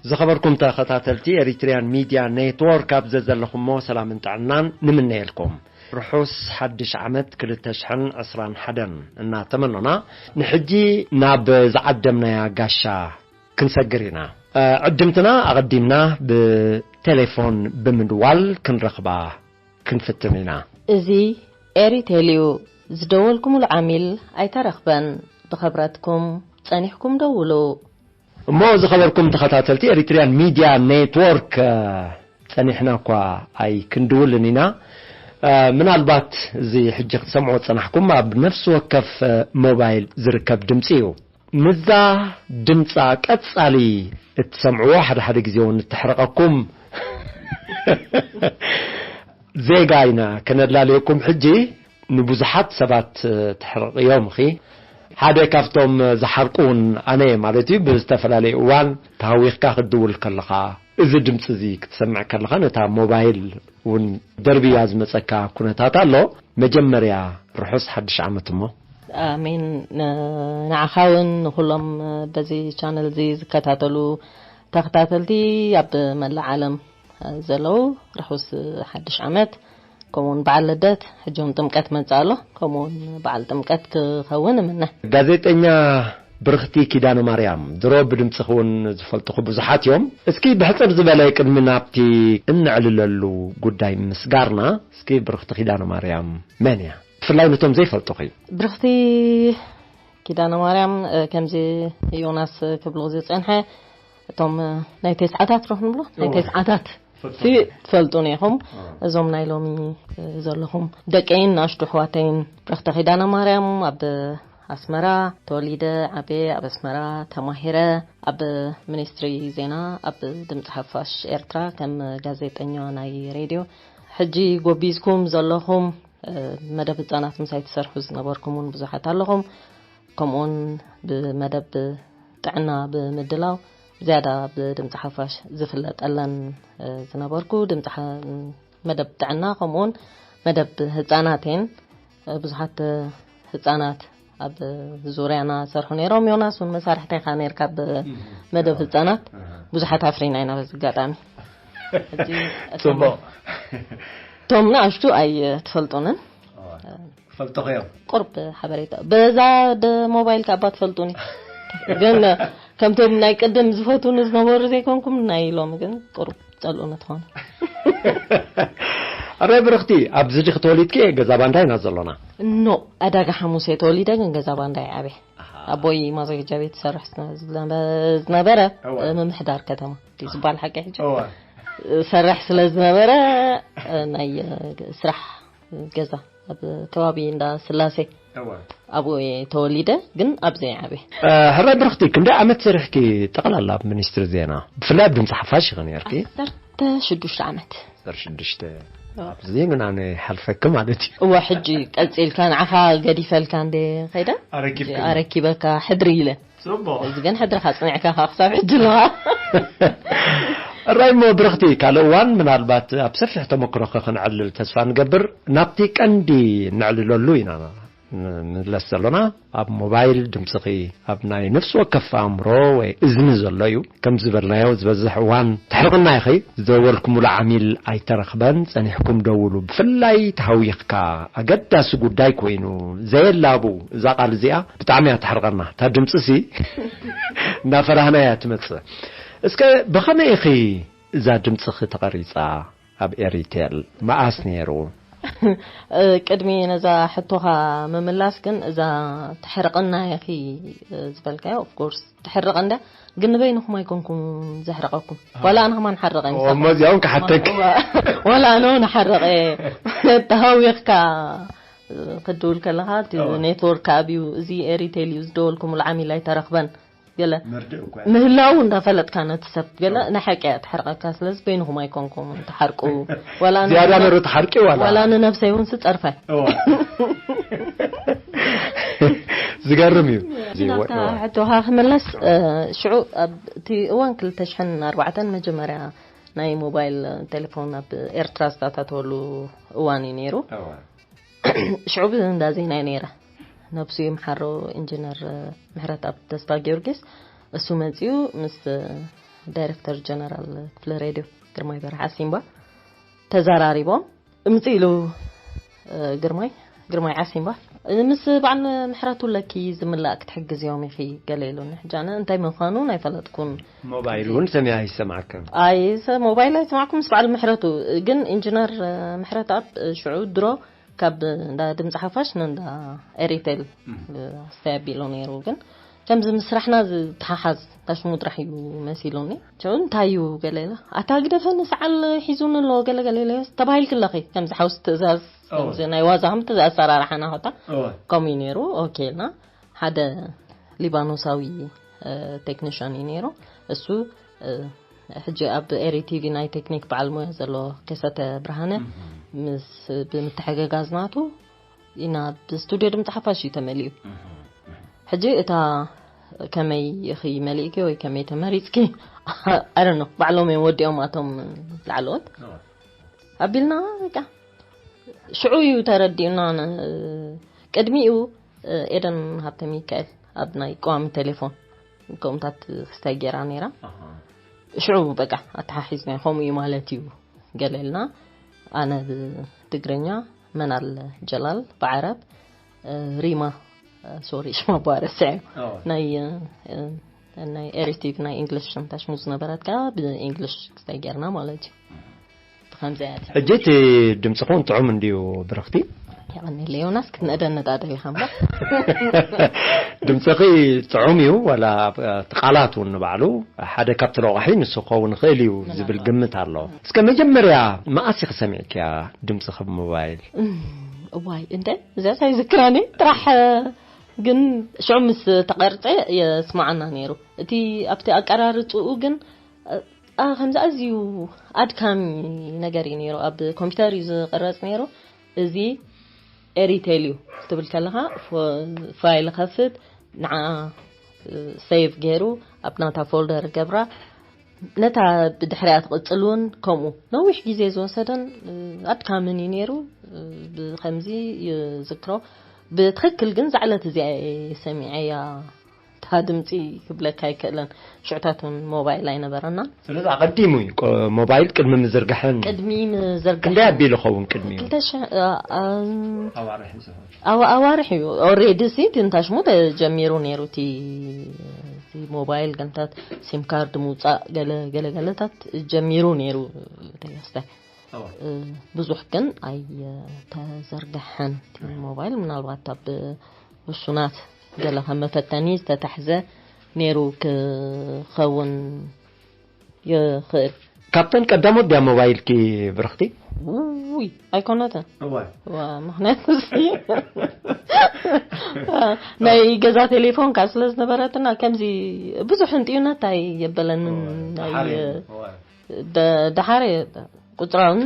ዝኸበርኩም ተኸታተልቲ ኤሪትሪያን ሚድያ ኔትወርክ፣ ኣብ ዘዘለኹሞ ሰላምን ጥዕናን ንምነየልኩም። ርሑስ ሓድሽ ዓመት ክልተ ሽሕን ዕስራን ሓደን እናተመኖና፣ ንሕጂ ናብ ዝዓደምናያ ጋሻ ክንሰግር ኢና። እ፣ ዕድምትና ኣቐዲምና ብቴሌፎን ብምድዋል ክንረኽባ ክንፍትን ኢና። እዚ ኤሪቴል እዩ። ዝደወልኩምሉ ዓሚል ኣይተረኽበን። ብኸብረትኩም ጸኒሕኩም ደውሉ። እሞ ዝኸበርኩም ተኸታተልቲ ኤሪትሪያን ሚድያ ኔትወርክ፣ እ፣ ጸኒሕና እኳ ኣይክንድውልን ኢና። እ፣ ምናልባት እዚ ሕጂ ክትሰምዑ ጸናሕኩም ኣብ ነፍሲ ወከፍ፣ እ፣ ሞባይል ዝርከብ ድምጺ እዩ። ምዛ ድምጻ ቀጻሊ እትሰምዕዎ ሓደ ሓደ ግዜ እውን እተሕርቐኩም ዜጋ ኢና ከነላልየኩም። ሕጂ ንብዙሓት ሰባት ተሕርቕዮም ኺ። ሓደ ካብቶም ዝሓርቁ እውን ኣነ እየ ማለት እዩ። ብዝተፈላለየ እዋን ተሃዊኽካ ክትድውል ከለኻ፣ እዚ ድምፂ እዚ ክትሰምዕ ከለኻ፣ ነታ ሞባይል እውን ደርብያ ዝመፀካ ኩነታት ኣሎ። መጀመርያ ርሑስ ሓድሽ ዓመት እሞ። ኣሜን። ን-፣ ንዓኻ እውን ንኹሎም በዚ ቻነል እዚ ዝከታተሉ ተኸታተልቲ ኣብ መላእ ዓለም ዘለዉ ርሑስ ሓድሽ ዓመት፣ ከምኡውን በዓል ልደት። ሕጂ እውን ጥምቀት መጽእ ኣሎ፣ ከምኡውን በዓል ጥምቀት ክኸውን እምነ። ጋዜጠኛ ብርኽቲ ኪዳነ ማርያም፣ ድሮ ብድምፅኺ እውን ዝፈልጡኺ ብዙሓት እዮም። እስኪ ብሕፅር ዝበለ ቅድሚ ናብቲ እነዕልለሉ ጉዳይ ምስጋርና፣ እስኪ ብርኽቲ ኪዳነ ማርያም መን እያ? ብፍላይ ነቶም ዘይፈልጡኺ። ብርኽቲ ኪዳነ ማርያም፣ እ፣ ከምዚ ዮናስ ክብሎ ዝጸንሐ፣ እቶም፣ እ፣ ናይ ተስዓታት ዶ ክንብሎ? ናይ እወ። ተስዓታት ትፈልጡ ሲ ዶ? ትፈልጡኒ ኢኹም። እወ። እዞም ናይ ሎሚ፣ እ፣ ዘለኹም ደቀይን ንኣሽቱ ኣሕዋተይን፣ ብርኽቲ ኪዳነ ማርያም፣ ኣብ ኣስመራ ተወሊደ ዓብየ፣ ኣብ ኣስመራ ተማሂረ፣ ኣብ ሚኒስትሪ ዜና፣ ኣብ ድምፂ ሓፋሽ ኤርትራ ከም ጋዜጠኛ ናይ ሬድዮ። ሕጂ ጎቢዝኩም ዘለኹም፣ እ፣ መደብ ህጻናት ምሳይ ትሰርሑ ዝነበርኩም እውን ብዙሓት ኣለኹም። ከምኡውን ብመደብ ጥዕና ብምድላው ዝያዳ ብድምፂ ሓፋሽ ዝፍለጠለን፣ እ፣ ዝነበርኩ ድምፂ ሓ-፣ መደብ ጥዕና፣ ከምኡውን መደብ ህጻናት እየን። እ፣ ብዙሓት፣ እ፣ ህጻናት ኣብ ዙርያና ሰርሑ ነይሮም። ዮናስ እውን መሳርሕተይ ኢኻ ነይርካ ኣብ እህ፣ መደብ እህ፣ ህጻናት። እህ። ብዙሓት ኣፍሪና ኢና በዚ ኣጋጣሚ። ሕጂ እቶም ጽቡቕ። እቶም ንኣሽቱ ኣይትፈልጡንን። እዋ፣ ክፈልጡኺ እዮም። ቁርብ ሓበሬታ በዛ ደ ሞባይል ካብ ትፈልጡኒ። ግን ከምቶም ናይ ቅድም ዝፈትውኒ ዝነበሩ ዘይኮንኩም፣ ናይ ሎሚ ግን ቁርብ ጸልኡኒ ትኾኑ። ኣረ ብርኽቲ፣ ኣብዚ ዲኺ ተወሊድኪ? ገዛ ባንዳ ኢና ዘሎና። ኖ፣ ዕዳጋ ሓሙስ እየ ተወሊደ፣ ግን ገዛ ባንዳ እየ ዓብየ። ኣሃ። ኣቦይ ማዘጋጃ ቤት ይሰርሕ ዝነ-፣ ዝነበ-፣ ዝነበረ፣ እወ። ምምሕዳር ከተማ ድዩ ዝበሃል ሓቂ ሕጂ? እወ። ሰርሕ ስለ ዝነበረ፣ ናይ ስራሕ ገዛ ኣብ ከባቢ እንዳ ስላሴ እወ። ኣብኡ እየ ተወሊደ፣ ግን ኣብዚ እየ ዓብየ። እ፣ ሕራይ ብርኽቲ፣ ክንደይ ዓመት ሰሪሕኪ ጠቕላላ ኣብ ሚኒስትሪ ዜና? ብፍላይ ኣብ ድምፂ ሓፋሽ ኢኺ ነይርኪ? ዓሰርተ ሽዱሽተ ዓመት። ዓሰርተ ሽዱሽተ። እወ። ኣብዚ ግን ኣነ ሓልፈኪ ማለት እዩ። እወ፣ ሕጂ ቀፂልካ ንዓኻ ገዲፈልካ እንደ ኸይደ ኣረኪብክኒ። ኣረኪበካ ሕድሪ ኢለ። ጽቡቕ። እዚ ግን ሕድርኻ ጽኒዕካ ከኣ ክሳብ ሕጂ ኣለኻ። እራይ እሞ ብርኽቲ፣ ካልእ እዋን ምናልባት ኣብ ሰፊሕ ተመክሮኺ ክንዕልል ተስፋ ንገብር። ናብቲ ቀንዲ ነዕልለሉ ኢና ንምለስ ዘሎና። ኣብ ሞባይል ድምጽኺ ኣብ ናይ ነፍሲ ወከፍ ኣእምሮ ወይ እዝኒ ዘሎ እዩ። ከም ዝበልናዮ ዝበዝሕ እዋን ተሕርቕና ኢኺ። ዝደወልኩምሉ ዓሚል ኣይተረኽበን። ጸኒሕኩም ደውሉ። ብፍላይ ተሃዊኽካ ኣገዳሲ ጉዳይ ኮይኑ ዘየላቡ እዛ ቃል እዚኣ ብጣዕሚ እያ ተሕርቐና። እታ ድምፂ ሲ እናፈራህና እያ ትመፅእ። እስከ ብኸመይ ኢኺ እዛ ድምፅኺ ተቐሪፃ? ኣብ ኤሪቴል መኣስ ነይሩ? እ፣ ቅድሚ ነዛ ሕቶኻ ምምላስ ግን እዛ ተሕርቐና ኢኺ፣ እ፣ ዝበልካዮ፣ ኦፍ ኮርስ ተሕርቐ እንዳ፣ ግን ንበይንኹም ኣይኮንኩም ዘሕረቐኩም። ዋላ ኣነ ከማን ሓረቐ እሞ ምሳኹም። እዚኦም ክሓተክ። ዋ-፣ ዋላ ኣነ እውን ሓረቐ። ተሃዊኽካ፣ እ፣ ክትድውል ከለኻ፣ እቲ እዋ። ኔትወርክ ኣብዩ፣ እዚ ኤሪቴል እዩ፣ ዝደወልኩምሉ ዓሚል ኣይተረኽበን። ገለ መርድእ እኮ። ምህላው እንዳፈለጥካ ነቲ ሰብ ገለ እዋ። ናይ ሓቂ እያ ትሕርቐካ። ስለዚ በይንኹም ኣይኮንኩም ትሓርቁ። ዋላ ዝያዳ ን-፣ ነሩ ትሓርቂ ዋላ? ዋላ ንነብሰይ እውን ስጸርፈ። እዋ። ዝገርም እዩ። እዚ ናብታ ወ-፣ እዋ። ሕቶኻ ክምለስ፣ እ፣ ሽዑ ኣብ እቲ እዋን ክልተ ሽሕን ኣርባዕተን መጀመርያ ናይ ሞባይል ቴሌፎን ኣብ ኤርትራ ዝተኣታተወሉ እዋን እዩ ነይሩ። እዋ። ሽዑ ብእንዳ ዜና እየ ነይረ። ነብሱ ይምሓሮ ኢንጂነር ምሕረትኣብ ተስፋ ጊዮርጊስ፣ እሱ መጺኡ ምስ ዳይሬክተር ጀነራል ክፍለ ሬድዮ ግርማይ በርሀ ዓሲምባ ተዘራሪቦም። እምጽእ ኢሉ፣ እ፣ ግርማይ፣ ግርማይ ዓሲምባ፣ ምስ በዓል ምሕረቱ ለኪ ዝምላእ ክትሕግዝዮም ኢኺ ገለ ኢሉኒ። ሕጂ ኣነ እንታይ ምዃኑ ኣይፈለጥኩን። ሞባይል እውን ሰሚዐ ኣይሰማዕክን? ኣይ፣ ሰ-፣ ሞባይል ኣይሰማዕኩም ምስ በዓል ምሕረቱ። ግን ኢንጂነር፣ እ፣ ምሕረተኣብ፣ እ፣ ሽዑ ድሮ ካብ እንዳ ድምፂ ሓፋሽ ንእንዳ ኤሪቴል፣ እ፣ ኣስተይ ኣቢሉ ነይሩ። ግን ከምዚ ምስ ስራሕና ዝተሓሓዝ ታሽሙ ጥራሕ እዩ መሲሉኒ። ሽዑ እንታይ እዩ ገለ ኢለ፣ "ኣታ ግደፈኒ ሰዓል ሒዙኒ ኣሎ ገለ ገለ" ኢለ፣ "ተባሂልኪ ኣለኺ ከምዚ ሓውሲ ትእዛዝ፣ ኦ። ከምዚ ናይ ዋዛ ከም ትእዛዝ ኣሰራርሓና ኸታ እወ። ከምኡ እዩ ነይሩ። ኦኬ" ኢልና። ሓደ ሊባኖሳዊ፣ እ፣ ቴክኒሻን እዩ ነይሩ። እሱ፣ እ፣ ሕጂ ኣብ ኤሪ ቲቪ ናይ ቴክኒክ በዓል ሞያ ዘሎ ከሰተ ብርሃነ ምስ፣ ብምትሕግጋዝ ናቱ ኢና ብስቱድዮ ድምፂ ሓፋሽ እዩ ተመሊኡ። ሕጂ እታ ከመይ ኢኺ መሊእኪ ወይ ከመይ ተመሪፅኪ? I don't know፣ ባዕሎም እዮም ወዲኦም ኣቶም ላዕለዎት። ኣቢልና በቃ ሽዑ እዩ ተረዲኡና። ን-፣ ቅድሚኡ፣ እ፣ ኤደን ሃብተ ሚካኤል ኣብ ናይ ቀዋሚ ቴሌፎን ከምኡታት ክስታይ ገይራ ነይራ። ኣሃ። ሽዑ በቃ ኣተሓሒዝና ከምኡ እዩ ማለት እዩ ገለ ኢልና። ኣነ ብትግርኛ፣ መናል ጀላል ብዓረብ፣ እ፣ ሪማ፣ እ፣ ሶሪ፣ ሽማ እባ ረሲዐዮ። ኣዎ። ናይ፣ እ፣ እ፣ ናይ ኤሪቲቪ ናይ ኢንግሊሽ ሽምታሽ ሙዝ ነበረት ከኣ ብኢንግሊሽ ክስታይ ገይርና ማለት እዩ። ብኸምዚ እያ። ሕጂ እቲ ድምፂ ኹን ጥዑም እንድዩ ብርኽቲ። የቐንየለይ ዮናስ፣ ክትንእደኒ ጣጠው ኢኻ እምበር። ድምፅኺ ጥዑም እዩ፣ ዋላ እቲ ቃላት እውን ንባዕሉ ሓደ ካብቲ ረቋሒ ንሱ ክኸውን ይኽእል እዩ ዝብል ምናልባት። ግምት ኣሎ። እስከ መጀመርያ መኣስ ኢኺ ሰሚዕክያ ድምፅኺ ብሞባይል? እም፣ እዋይ፣ እንተ እዚኣስ ኣይዝክራን እየ። ጥራሕ፣ ግን ሽዑ ምስ ተቐርጸ የስማዓና ነይሩ። እቲ ኣብቲ ኣቀራርጽኡ ግን፣ እ፣ ኣ፣ ከምዚ ኣዝዩ ኣድካሚ ነገር እዩ ነይሩ። ኣብ ኮምፒውተር እዩ ዝቕረጽ ነይሩ። እዚ ኤሪቴል እዩ ክትብል ከለኻ፣ ፎ-፣ ፋይል ከፍት፣ ንዓ፣ እ፣ ሴቭ ገይሩ ኣብ ናታ ፎልደር ገብራ። ነታ ብድሕሪኣ ትቕጽል እውን ከምኡ ነዊሕ ግዜ ዝወሰደን፣ እ፣ ኣድካምን እዩ ነይሩ። እ፣ ብኸምዚ ይዝክሮ። ብትኽክል ግን እዛ ዕለት እዚኣ እየ ሰሚዐያ። እታ ድምፂ ክብለካ ኣይክእለን። ሽዑታት እውን ሞባይል ኣይነበረና። ስለዚ ኣቐዲሙ እዩ፣ ቆ-፣ ሞባይል ቅድሚ ምዝርጋሕን ቅድሚ ምዝርጋሕ ክንደይ ኣቢሉ ኸውን ቅድሚኡ? ክልተ ሽሕ፣ እ፣ እ፣ ኣዋርሕ ዝኸውን። ኣዋ-፣ ኣዋርሕ እዩ። ኦልሬዲ ሲ ትንታሽሙ ተጀሚሩ ነይሩ። እቲ፣ እቲ ሞባይል ገንታት ሲም ካርድ ምውፃእ ገለ፣ ገለ፣ ገለታት ጀሚሩ ነይሩ። ተገስተ። ኣዋ። እ፣ ብዙሕ ግን ኣይተዘርግሐን። እቲ ሞባይል ምናልባት ኣብ ውሱናት ገለ ከም መፈተኒ ዝተታሕዘ ነይሩ ክኸውን ይኽእል። ካብተን ቀዳሞት ድያ ሞባይልኪ ብርኽቲ? ውይ፣ ኣይኮነትን። እዋይ። ዋ፣ ምኽንያቱ ሲ፣ ናይ ገዛ ቴሌፎን ከኣ ስለ ዝነበረትና፣ ከምዚ ብዙሕ እንጥዩነት ኣይየበለንን። እዋይ፣ ናይ፣ ደሓር እዩ። እዋይ። ደ-፣ ደሓር እየ፣ ቁጽራውን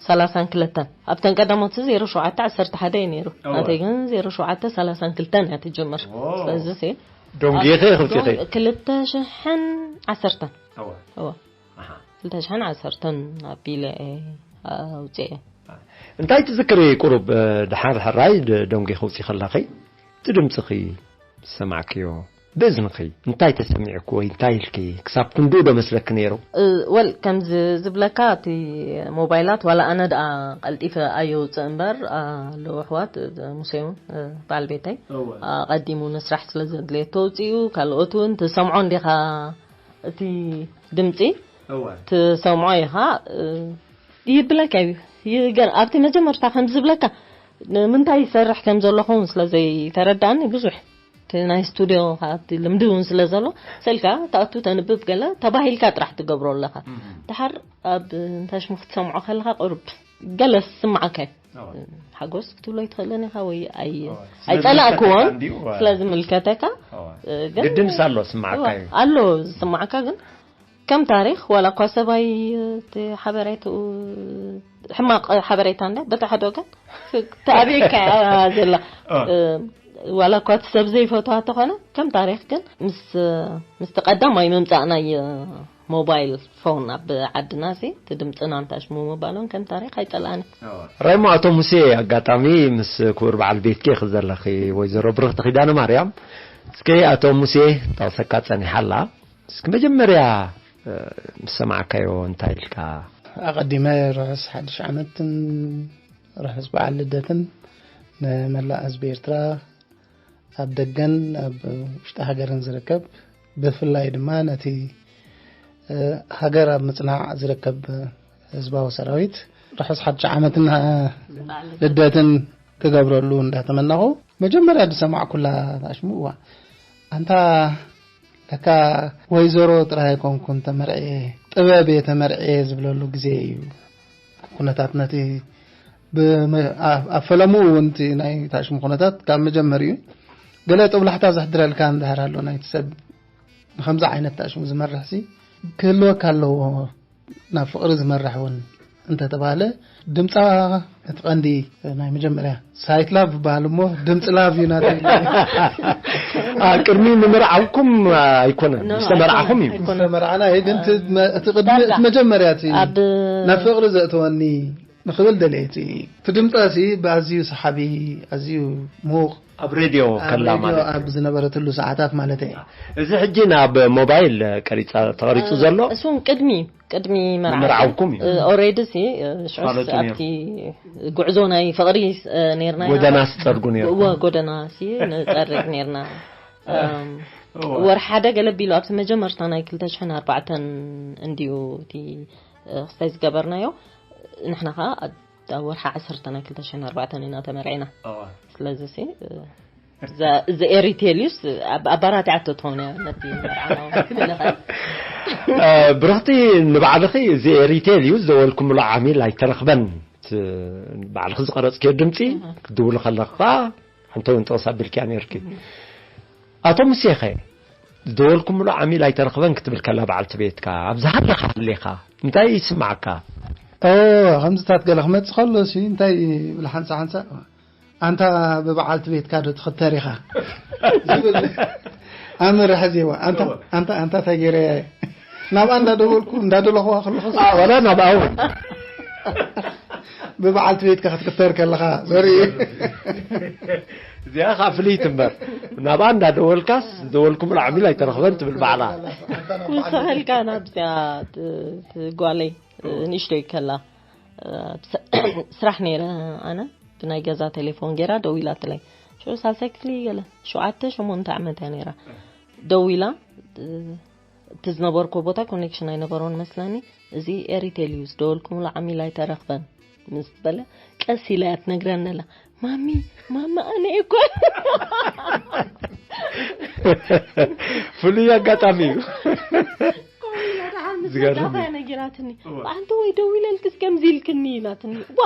ሰላሳን ክልተን። ኣብተን ቀዳሞት ዜሮ ሸውዓተ ዓሰርተ ሓደ እዩ ነይሩ። እዋይ። ናተይ ግን ዜሮ ሸውዓተ ሰላሳን ክልተን እያ ትጅምር። ዎ። ስለዚ ሲ፣ ዶንጌኸ ኣብ ክብፂኸ? ዶን-፣ ክልተ ሽሕን ዓሰርተን። እዋይ። እዋ። ኣሃ። ክልተ ሽሕን ዓሰርተን ኣቢለ እየ ኣውፅኤ። እንታይ ትዝክሪ ቁሩብ፣ እ፣ ድሓር ሕራይ ድ-፣ ደንጉ ከውፂ ከለኺ፣ እቲ ድምፅኺ ዝሰማዕክዮ ብእዝንኺ እንታይ ተሰሚዕኩ ወይ እንታይ ኢልኪ? ክሳብ ክንድኡ ዶ መስለኪ ነይሩ? እ፣ ወል፣ ከምዚ ዝብለካ፣ እቲ ሞባይላት ዋላ ኣነ ደኣ ቀልጢፈ ኣየውፅእ እምበር፣ ኣለዉ ኣሕዋት፣ እ፣ ሙሴ እውን፣ እ፣ በዓል ቤተይ፣ እወ። ኣቐዲሙ ንስራሕ ስለ ዘድልየቶ ኣውፂኡ፣ ካልኦት እውን ትሰምዖ እንዲኻ እቲ ድምፂ እወ። ትሰምዖ ኢኻ፣ እ፣ ይብለካ እዩ። ይገር-፣ ኣብቲ መጀመርታ ከም ዝብለካ፣ ንምንታይ ይሰርሕ ከም ዘለኹ እውን ስለ ዘይተረዳእኒ ብዙሕ፣ እቲ ናይ ስቱድዮ ከዓ እቲ ልምዲ እውን ስለ ዘሎ፣ ሰልካ ትኣቱ ተንብብ ገለ ተባሂልካ ጥራሕ ትገብሮ ኣለኻ። እም። ድሓር ኣብ እንታይ ሽሙ ክትሰምዖ ከለኻ ቁሩብ ገለ ዝስምዓካ እዩ። እወ። ሓጎስ ክትብሎ ኣይትኽእልን ኢኻ ወይ ኣይ-፣ እወ። ስለ ኣይጸላእክዎን፣ ዝምልከተካ እንድዩ፣ እወ። ስለ ዝምልከተካ፣ እወ። እ፣ ግን ግድንስ ኣሎ ስምዓካ እወ፣ እዩ። ኣሎ ዝስምዓካ፣ ግን ከም ታሪኽ ዋላ እኳ ሰብኣይ እቲ ሓበሬትኡ ሕማቕ ሓበሬታ እንዳ በቲ ሓደ ወገን ተኣብየካ እያ ዘላ። እወ። እ፣ ዋላ እኳ እቲ ሰብ ዘይፈትዋ እንተኾነ፣ ከም ታሪኽ ግን ምስ፣ ምስቲ ቀዳማይ ምምጻእ ናይ ሞባይል ፎን ኣብ ዓድና ሲ፣ እቲ ድምጽና እንታሽሙ ምባሎም ከም ታሪኽ ኣይጸላእን። እወ። ራይሞ፣ ኣቶ ሙሴ፣ ኣጋጣሚ ምስ ክቡር በዓል ቤትኪ ኢኺ ዘለኺ፣ ወይዘሮ ብርኽቲ ኪዳነ ማርያም። እስከ ኣቶ ሙሴ፣ ጠቕሰካ ጸኒሓ ኣላ። እስኪ መጀመርያ ምስ ሰማዕካዮ እንታይ ኢልካ? ኣቐዲመ ርሑስ ሓድሽ ዓመትን ርሑስ በዓል ልደትን ንመላእ ህዝቢ ኤርትራ፣ ኣብ ደገን ኣብ ውሽጢ ሃገርን ዝርከብ፣ ብፍላይ ድማ ነቲ ሃገር ኣብ ምጽናዕ ዝርከብ ህዝባዊ ሰራዊት ርሑስ ሓድሽ ዓመትን ልደትን ክገብረሉ እንዳተመናኹ፣ መጀመርያ ዝሰማዕኩላ ታሽሙ፣ እዋ፣ ኣንታ ለካ ወይዘሮ ጥራይ ኣይኮንኩን ተመርዕየ፣ ጥበብ እየ ተመርዕየ ዝብለሉ ግዜ እዩ። ኩነታት ነቲ ብመ-፣ ኣብ፣ ኣብ ፈለምኡ እውን እቲ ናይ ታሽሙ ኩነታት ካብ መጀመሪኡ ገለ ጦብላሕታ ዘሕድረልካ እንድሕር ኣሎ ናይቲ ሰብ ንኸምዚ ዓይነት ታሽሙ ዝመርሕ ሲ ክህልወካ ኣለዎ። ናብ ፍቕሪ ዝመርሕ እውን እንተተባህለ ድምጻ እቲ ቀንዲ ናይ መጀመርያ ሳይት ላቭ ዝበሃል እሞ ድምፂ ላቭ እዩ ናተይ። አ፣ ቅድሚ ምምርዓውኩም ኣይኮነን፣ ምስ ተመርዓኹም እዩ። ኣይኮነን። ምስ ተመርዓና እዩ፣ ግን እቲ መ-፣ እቲ ቅድሚ፣ ዳርጋ እቲ መጀመርያ እቲ ኣብ ናብ ፍቕሪ ዘእተወኒ ንኽብል ደለየ። እቲ፣ እቲ ድምጻ ሲ ብኣዝዩ ሰሓቢ፣ ኣዝዩ ምዉቕ ኣብ ሬድዮ ኣብ ከላ ሬድዮ ማለት እዩ። ኣብ ዝነበረትሉ ሰዓታት ማለት እዩ። እዚ ሕጂ ናብ ሞባይል ቀሪጻ፣ ተቐሪጹ ዘሎ? እሱ ቅድሚ፣ ቅድሚ መርዓ ምርዓውኩም እዩ። እ፣ ኦሬዲ ሲ፣ እ፣ ሽዑስ ፋለጡ ነይሩ። ኣብቲ ጉዕዞ ናይ ፍቕሪ፣ እ፣ ነይርና ኢና። ጎደና ስጸርጉ ነይርኩም። እወ፣ ጎደና ሲ ንጸርግ ነይርና። እም፣ እወ። ወርሒ ሓደ ገለ ቢሉ ኣብቲ መጀመርታ ናይ ክልተ ሽሕን ኣርባዕተን እንድዩ እቲ፣ እ፣ ክስታይ ዝገበርናዮ። ንሕና ኸኣ ኣብ፣ ኣብ ወርሒ ዓሰርተ ናይ ክልተ ሽሕን ኣርባዕተን ኢና ተመርዒና። እወ። ስለዚ ሲ፣ እ፣ እዛ፣ እዚ ኤሪቴልዩስ ኣብ፣ ኣባራቲዓቶ ትኸውን እያ ነቲ መርዓና እውን ክብል እኽእል። እ፣ ብርኽቲ፣ ንባዕልኺ እዚ ኤሪቴልዩ ዝደወልኩምሉ ዓሚል ኣይተረኽበን ት-፣ ባዕልኺ ዝቐረጽክዮ ድምጺ እህ። ክትድውሊ ከለኺ ኸኣ ሓንቲ እውን ጠቕስ ኣቢልክያ ነይርኪ። እህ። ኣቶ ሙሴኸ ዝደወልኩምሉ ዓሚል ኣይተረኽበን ክትብል ከላ በዓልቲ ቤትካ፣ ኣብ ዝሃለኻ ሃሊኻ እንታይ ይስምዓካ? ኦ፣ ከምዚታት ገለ ክመጽእ ከሎ ሲ እንታይ ይብል ሓንሳ ሓንሳ? ኣንታ ብበዓልቲ ቤትካ ዶ ትኽተር ኢኻ? ዝብል ኣምር ሕዚዋ። ኣንታ፣ ኣንታ፣ ኣንታ እንታይ ገይረ እየ? ናብኣ እንዳደወልኩ፣ እንዳደለኹዋ ከለኹ ሲ አ፣ ዋላ ናብኣ እውን። ብበዓልቲ ቤትካ ክትክተር ከለኻ ዘርኢ። እዚኣ ኸዓ ፍልይቲ እምበር። ናብኣ እንዳደወልካስ፣ ዝደወልኩምሉ ዓሚል ኣይተረኽበን ትብል ባዕላ። ክውስኸልካ ናብዚኣ ት-፣ ት-፣ ጓለይ፣ እ። ንእሽቶይ ከላ፣ እ፣ ስ-፣ ስራሕ ነይረ ኣነ። ብናይ ገዛ ቴሌፎን ገይራ ደዊላትለይ። ሽዑ ሳልሳይ ክፍሊ ገለ፣ ሸውዓተ ሸሞንተ ዓመት እያ ነይራ። ደዊላ፣ እ፣ እቲ ዝነበርኩ ቦታ ኮኔክሽን ኣይነበሮን መስለኒ። እዚ ኤሪቴል እዩ፣ ዝደወልኩምሉ ዓሚል ኣይተረኽበን ምስ በለ፣ ቀስ ኢላ እያ ትነግረኒ ኣላ። "ማሚ፣ ማሚ፣ ኣነ እኮ" ፍሉይ ኣጋጣሚ እዩ። ከምኡ ኢላ ደሓር ምስ ዝገርም እዩ። መጣኻ ነጊራትኒ። እወ። "ኣንተ ወይ ደዊለልክስ ከምዚ ኢልክኒ?" ኢላትኒ። ዋ፣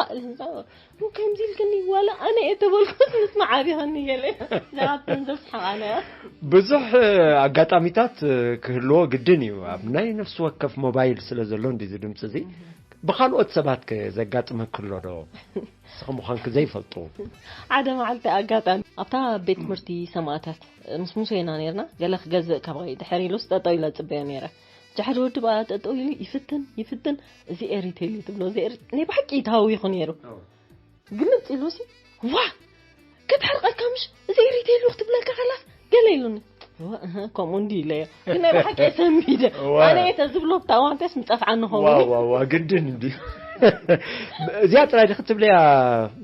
ከምዚ ኢልክኒ ዋላ ኣነ እየ ተበልኩስ ምስ መዓቢኸኒ ገለ። ዘራብተን ዘስሓቓና። ብዙሕ ኣጋጣሚታት ክህልዎ ግድን እዩ። ኣብ ናይ ነፍሲ ወከፍ ሞባይል ስለ ዘሎ እንዲ እዚ ድምፂ እዚ፣ ብኻልኦት ሰባት ከ ዘጋጥመኪ ኣሎ ዶ? ንስኺ ምዃንኪ ዘይፈልጡ። ሓደ መዓልቲ ኣጋጣሚ ኣብታ ቤት ትምህርቲ ሰማእታት ምስ ሙሴ ኢና ነይርና። ገለ ክገዝእ ካብ ድሕር ኢሉስ ጠጠው ኢለ ጽበዮ ነይረ። ድሕሪ ወዲ በኣ ጠጠው ኢሉ ይፍትን፣ ይፍትን። "እዚ ኤሪቴል እዩ" ትብሎ፣ እዚ ኤሪ-፣ ናይ ብሓቂ ይታዊኹ ነይሩ። ግልጽ ኢሉ ሲ፣ "ዋ! ክትሕርቐካ ምሽ? እዚ ኤሪቴል እዩ" ክትብለካ ከላስ ገለ ኢሉኒ። "ዋ፣ እህ፣ ከምኡ እንዲ" ኢለዮ። ግን ናይ ብሓቂ እየ ሰንቢደ። ዋ። ኣነ እየ ተዝብሎ ብታ እዋን እንተስ ምጠፍዓኒ ኸውን። ዋ፣ ዋ፣ ዋ፣ ግድን እንዲ። እዚኣ ጥራይ ዲኺ ትብልያ?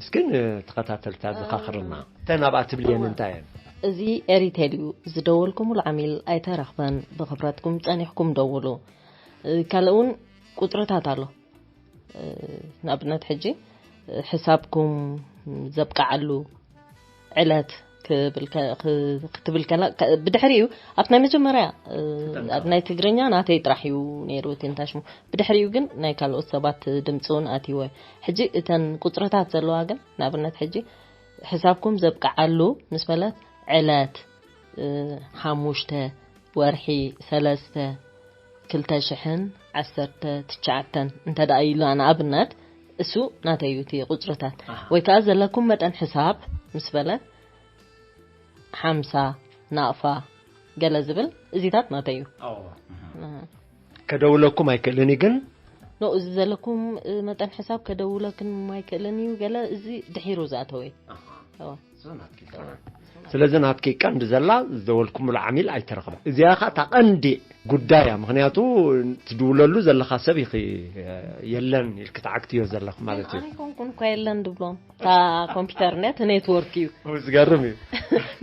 እስኪ ንተኸታተልቲ ኣዘኻኽርና። እተን ኣብኣ ትብልየን እንታይ እየን? እዚ ኤሪቴል እዩ። ዝደወልኩምሉ ዓሚል ኣይተረኽበን። ብኽብረትኩም ጸኒሕኩም ደውሉ። ካልእ እውን ቁጽርታት ኣሎ። ንኣብነት ሕጂ ሕሳብኩም ዘብቅዓሉ ዕለት ክብል ከ-፣ ክ-፣ ክትብል ከላ፣ ከ-፣ ብድሕሪኡ ኣብቲ ናይ መጀመርያ፣ ትጠንቀቕ። ኣብ ናይ ትግርኛ ናተይ ጥራሕ እዩ ነይሩ እቲ እንታይ ሽሙ። ብድሕሪኡ ግን ናይ ካልኦት ሰባት ድምፂ እውን ኣትይዎ። ሕጂ እተን ቁፅርታት ዘለዋ ግን ንኣብነት ሕጂ ሕሳብኩም ዘብቅዓሉ ምስ በለት ዕለት፣ እ፣ ሓሙሽተ ወርሒ ሰለስተ ክልተ ሽሕን ዓሰርተ ትሽዓተን እንተ ደኣ ኢሉ ንኣብነት፣ እሱ ናተይ እዩ እቲ ቁጽርታት። ኣሃ። ወይ ከኣ ዘለኩም መጠን ሕሳብ ምስ በለ ሓምሳ ናቕፋ ገለ ዝብል እዚታት ናተይ እዩ። ኣዎ። ኣሃ። ከደውለኩም ኣይክእልን እዩ ግን? ኖ፣ እዚ ዘለኩም፣ እ፣ መጠን ሕሳብ ከደውለክን ኣይክእልን እዩ ገለ፣ እዚ ድሒሩ ዝኣተወ እዩ። ኣሃ። ኣዎ። እሱ ናትኪ ይከውን። ስለዚ ናትኪ ቀንዲ ዘላ ዝደወልኩምሉ ዓሚል ኣይተረኽበን። እዚኣ ኸዓ እታ ቀንዲ ጉዳያ፣ ምኽንያቱ ትድውለሉ ዘለኻ ሰብ ኢኺ፣ የለን ኢልኪ ትዓግትዮ ዘለኽ ማለት እዩ። ኣነ ኣይኮንኩን እኳ የለን ድብሎም፣ እታ ኮምፒውተር ነት ኔትወርክ እዩ። ዝገርም እዩ።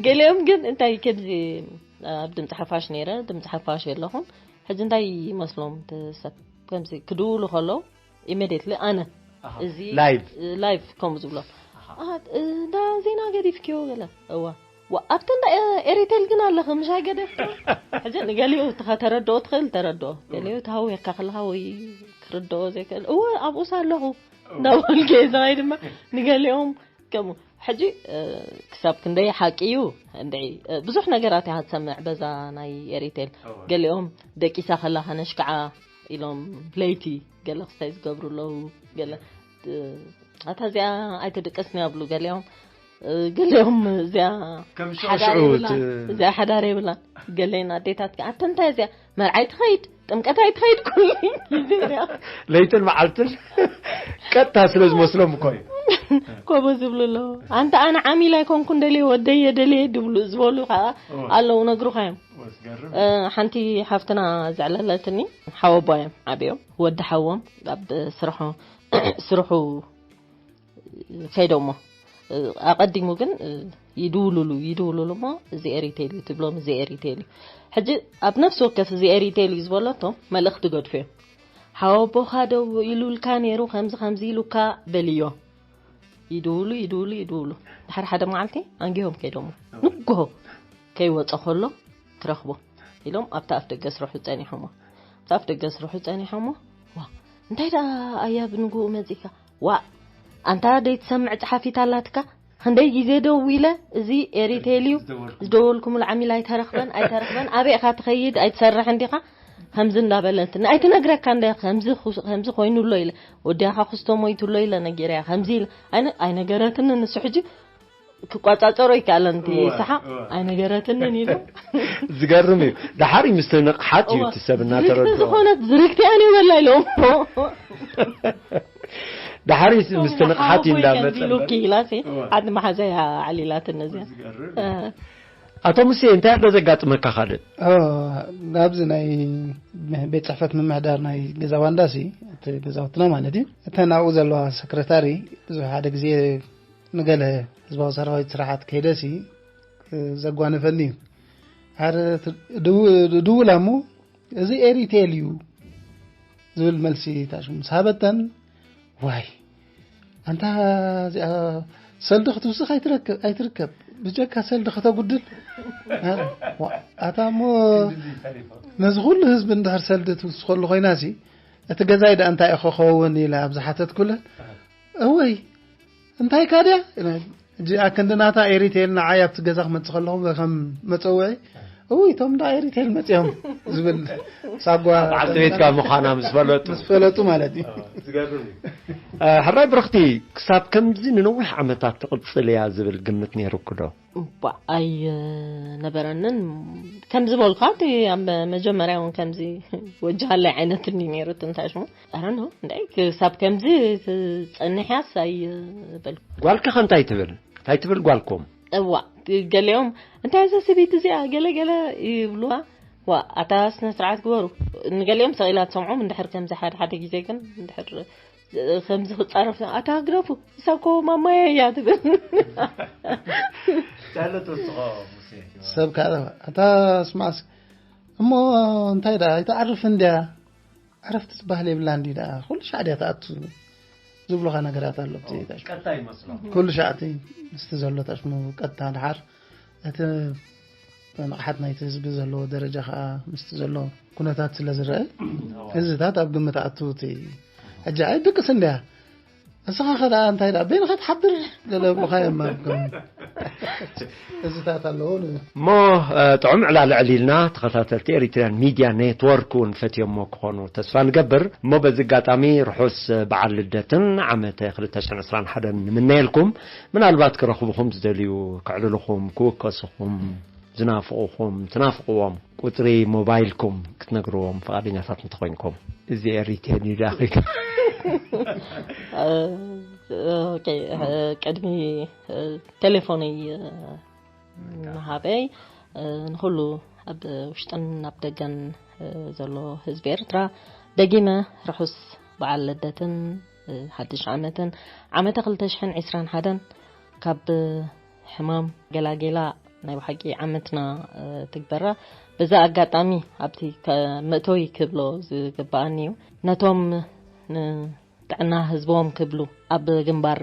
ገሊኦም ግን እንታይ ከምዚ ኣብ ድምፂ ሓፋሽ ነይረ፣ ድምፂ ሓፋሽ የለኹን። ሕጂ እንታይ ይመስሎም እቲ ሰብ ከምዚ ክድውሉ ከለዉ ኢሜዲየትሊ ኣነ እዚ ላይቭ ላይቭ ከምኡ ዝብሎም። ኣሃ። "እንዳ ዜና ገዲፍክዮ?" ገለ እዋ። "ዋ ኣብቲ እንዳ ኤሪቴል ግን ኣለኺ ምሽ ኣይገደፍክዮ?" ሕጂ ንገሊኡ እቲ ከተረድኦ ትኽእል ተረድኦ፣ ገሊኡ ተሃዊኽካ ከለኻ ወይ ክርድኦ ዘይክእል እወ ኣብኡስ ኣለኹ እንዳበልከ ዝኸይ ድማ ንገሊኦም ከምኡ። ሕጂ ክሳብ ክንደይ ሓቂ እዩ እንድዒ፣ ብዙሕ ነገራት እያ ክትሰምዕ በዛ ናይ ኤሪቴል። ገሊኦም ደቂሳ ከላ ከነሽክዓ ኢሎም ለይቲ ገለ ክስታይ ዝገብሩ ኣለዉ። ገለ ኣታ እዚኣ ኣይትድቅስኒ ኣብሉ ገሊኦም። ገሊኦም እዚኣ ከም ሽዑ ሓዳር ሽዑ የብላን፣ ት- እዚኣ ሓዳር የብላን። ገሌን ኣዴታት ኣተ እንታይ እዚኣ መርዓይ ትኸይድ ጥምቀት ኣይትኸይድ ኩሉ ግዜ እዚኣ። ለይትን መዓልትን ቀጥታ ስለ ዝመስሎም እኮ እዩ። ኮቦ ዝብሉ ኣለዉ። ኣንተ ኣነ ዓሚል ኣይኮንኩን ደልየ ወደየ ደልየ ድብሉ ዝበሉ ከዓ እወ። ኣለዉ ነግሩኻ እዮም። እወ፣ ዝገርም። እ፣ ሓንቲ ሓፍትና ዘዕለለትኒ ሓወቦ እዮም ዓብዮም ወዲ ሓዎም ኣብ ስርሑ ስርሑ ከይዶሞ ኣቐዲሙ ግን ይድውሉሉ ይድውሉሉ እሞ እዚ ኤሪቴል እዩ ትብሎም እዚ ኤሪቴል እዩ። ሕጂ ኣብ ነፍሲ ወከፍ እዚ ኤሪቴል እዩ ዝበለቶ መልእኽቲ ገድፉ እዮም። ሓወቦኻ ደው ኢሉልካ ነይሩ ከምዚ ከምዚ ኢሉካ በልዮ። ይድውሉ ይድውሉ ይድውሉ ድሓር ሓደ መዓልቲ ኣንጊሆም ከይዶሞ ንግሆ ከይወፀ ከሎ ትረኽቦ ኢሎም ኣብቲ ኣፍ ደገ ስርሑ ጸኒሖሞ ኣብቲ ኣፍ ደገ ስርሑ ጸኒሖሞ ዋ እንታይ ደኣ ኣያ ብንግኡ መጺካ ዋ ኣንታ ደይትሰምዕ ጸሓፊት ኣላትካ ክንደይ ግዜ ደው ኢለ እዚ ኤሪቴል እዩ ዝደወልኩምሉ ዓሚል ኣይተረኽበን ኣይተረኽበን ኣበይ ኢኻ ትኸይድ ኣይትሰርሕን ዲኻ ከምዚ እንዳበለት ኣይትነግረካ እንደ ከምዚ ከምዚ ኮይኑ ኣሎ ኢለ ወዲያኻ ክስቶ ሞይቱ ኣሎ ኢለ ነጊረያ ከምዚ ኢለ ኣይነገረትኒ ንሱ ሕጂ ክቋጻጸሮ ይከኣለን እቲ እወ፣ ሰሓቕ እወ። ኣይነገረትንን ኢሉ ዝገርም እዩ። ድሓር እዩ ምስቲ ንቕሓት እዩ እወ። እቲ ሰብ ዝርግቲ እናተረድኦ ዝኾነት ዝርግቲ ኣነ ይበላ ኢሎም ድሓር እዩ ምስቲ ንቕሓት እዩ ሓወቦይ እንዳመጸ ከምዚ ኢሉኪ እምበር። ኢላሲ እወ። ሓንቲ መሓዘያ ዓሊላትኒ እዚኣ ዝገርም እ። ኣቶ ሙሴ እንታይ ኣሎ ዘጋጥመካ ካልእ? ኦ፣ ናብዚ ናይ ቤት ጽሕፈት ምምሕዳር ናይ ገዛ ባንዳሲ እቲ ገዛውትና ማለት እዩ እተን ኣብኡ ዘለዋ ሰክረታሪ ብዙሕ ሓደ ግዜ ንገለ ህዝባዊ ሰራዊት ስራሓት ከይደሲ ዘጓነፈኒ እዩ። ሓደ ድውላ እሞ እዚ ኤሪቴል እዩ ዝብል መልሲ ታሽሙ ምስ ሃበተን ዋይ ኣንታ እዚኣ ሰልዲ ክትውስኽ ኣይትረክብ ኣይትርከብ ብጀካ ሰልዲ ከተጉድል ኣታ እሞ ነዚ ኩሉ ህዝቢ እንድሕር ሰልዲ ትውስኸሉ ኮይና ሲ እቲ ገዛይ ደኣ እንታይ እዩ ክኸውን ኢለ ኣብ ዝሓተትኩለን እወይ እንታይ ካድያ እጂ ኣክንዲ ናታ ኤሪቴል ንዓይ ኣብቲ ገዛ ክመጽእ ከለኹ ከም መጸውዒ እውይ እቶም እንዳ ኤሪቴል መጺኦም ዝብል ሳጓ በዓልቲ ቤትካ ምዃና ምስ ፈለጡ ምስ ፈለጡ ማለት እዩ ዝገርም እዩ ሕራይ ብርኽቲ ክሳብ ከምዚ ንነዊሕ ዓመታት ትቕጽል እያ ዝብል ግምት ነይሩኩ ዶ እባ ኣይነበረንን ከምዚ በልኳ እቲ ኣብ መጀመርያ እውን ከምዚ ወጃሃለይ ዓይነት እንዲ ነይሩ ትንታሽሙ ኣረኖ እንታይ ክሳብ ከምዚ ትጸንሕያስ ኣይበል ጓልካ ከ እንታይ ትብል እንታይ ትብል ጓልኩም እዋ ገሊኦም እንታይ እዛ ሰበይቲ እዚኣ ገለ ገለ ይብሉዋ ዋ ኣታ ስነ ስርዓት ግበሩ ንገሊኦም ሰቂላ ትሰምዖም እንድሕር ከምዚ ሓደ ሓደ ግዜ ግን እንድሕር ከምዚ ክጻረፍ ኣታ ግደፉ እሳ እኮ ማማየ እያ ትብል ታለ ተወስኾ ሙሴ ሰብ ካለ ኣታ ስማስ እሞ እንታይ ዳ ኣይትዓርፍ እንድያ ዕረፍቲ ዝበሃል የብላ እንዲ ዳ ኩሉ ሻዕ ድያ ትኣቱ ዝብሉኻ ነገራት ኣሎ ቀጥታ ይመስሎ ኩሉ ሻዕቲ ምስቲ ዘሎ ታሽሙ ቀጥታ ድሓር እቲ ንቕሓት ናይቲ ህዝቢ ዘለዎ ደረጃ ከዓ ምስቲ ዘሎ ኩነታት ስለ ዝረአ እዚታት ኣብ ግምት ኣቱ እቲ ሕጂ ኣይ ድቅስ እንድያ ንስኻ ከ ደኣ እንታይ ደኣ በይንኻ ትሓድር ገለ ብሉኻ እዮም ኣብ ከም እዚታት ኣለዎ ንብል እሞ ጥዑም ዕላል ዕሊልና ተኸታተልቲ ኤሪትሪያን ሚድያ ኔትወርክ እውን ፈትዮሞ ክኾኑ ተስፋ ንገብር እሞ በዚ ኣጋጣሚ ርሑስ በዓል ልደትን ዓመተ ክልተ ሽሕን ዕስራን ሓደን ንምነየልኩም ምናልባት ክረኽብኹም ዝደልዩ ከዕልልኹም ክውከስኹም ዝናፍቑኹም ትናፍቕዎም ቁፅሪ ሞባይልኩም ክትነግርዎም ፍቓደኛታት እንተኾይንኩም እዚ ኤሪቴል ይዳኺ ቅድሚ ቴሌፎነይ መሃበይ፣ እ፣ ንኹሉ ኣብ ውሽጥን ኣብ ደገን፣ እ፣ ዘሎ ህዝቢ ኤርትራ ደጊመ ርሑስ በዓል ልደትን፣ እ፣ ሓድሽ ዓመትን፣ ዓመተ ክልተ ሽሕን ዕስራን ሓደን ካብ ሕማም ገላጌላ ናይ ብሓቂ ዓመትና፣ እ፣ ትግበራ። በዛ ኣጋጣሚ ኣብቲ ከ-፣ መእተዊ ክብሎ ዝግበኣኒ እዩ። ነቶም ን-፣ ጥዕና ህዝቦም ክብሉ ኣብ ግንባር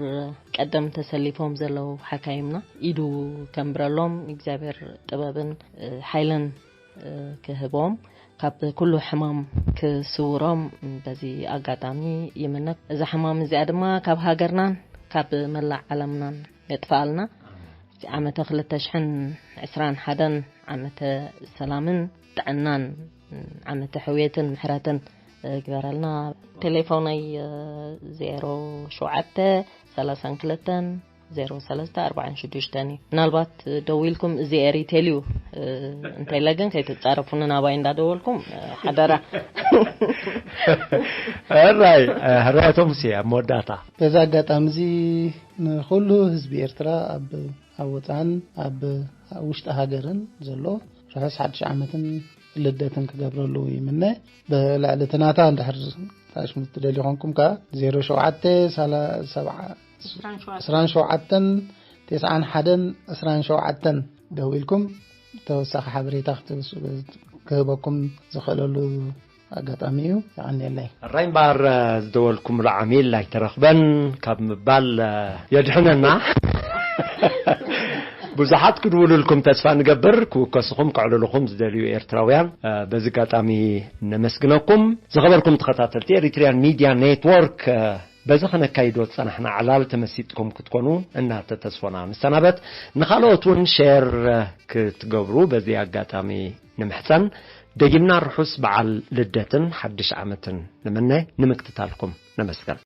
ቀደም ተሰሊፎም ዘለዉ ሓካይምና ኢዱ ከንብረሎም እግዚኣብሔር ጥበብን፣ እ፣ ሓይልን፣ እ፣ ክህቦም፣ ካብ ኩሉ ሕማም ክስውሮም በዚ ኣጋጣሚ ይምነ። እዛ ሕማም እዚኣ ድማ ካብ ሃገርናን ካብ መላእ ዓለምናን የጥፍኣልና። ዓመተ ክልተ ሽሕን ዕስራን ሓደን ዓመተ ሰላምን ጥዕናን፣ ዓመተ ሕውየትን ምሕረትን ግበረልና። ቴሌፎነይ ዜሮ ሸውዓተ ሰላሳን ክልተን ዜሮ ሰለስተ ኣርባዓን ሽዱሽተን እዩ። ምናልባት ደዊልኩም እዚ ኤሪቴል እዩ እንተኢለ ግን ከይትጻረፉኒ ናባይ እንዳደወልኩም ሓደራ። ሕራይ ሕራያቶም ሲ ኣብ መወዳእታ በዚ ኣጋጣሚ እዚ ንኹሉ ህዝቢ ኤርትራ ኣብ ኣብ ወፃእን ኣብ ውሽጢ ሃገርን ዘሎ ርሑስ ሓድሽ ዓመትን ልደትን ክገብረሉ ይምነ። ብልዕሊ እቲ ናታ እንድሕር ታሽሙ ትደልዩ ኮንኩም ከኣ ዜሮ ሸውዓተ ሰብዓ ዕስራን ሸውዓተን ተስዓን ሓደን ዕስራን ሸውዓተን ደዊልኩም ተወሳኺ ሓበሬታ ክህበኩም ዝኽእለሉ ኣጋጣሚ እዩ። የቐንየለይ። ሕራይ እምበኣር ዝደወልኩምሉ ዓሚል ኣይተረኽበን ካብ ምባል የድሕነና። ብዙሓት ክድውሉልኩም ተስፋ ንገብር። ክውከስኹም ከዕልልኹም ዝደልዩ ኤርትራውያን በዚ ኣጋጣሚ ነመስግነኩም። ዝኸበርኩም ተኸታተልቲ ኤሪትሪያን ሚድያ ኔትወርክ በዚ ከነካይዶ ዝጸናሕና ዕላል ተመሲጥኩም ክትኮኑ እናተተስፎና ንሰናበት። ንኻልኦት እውን ሼር ክትገብሩ በዚ ኣጋጣሚ ንምሕጸን። ደጊምና ርሑስ በዓል ልደትን ሓድሽ ዓመትን ንምነ። ንምክትታልኩም ነመስግን።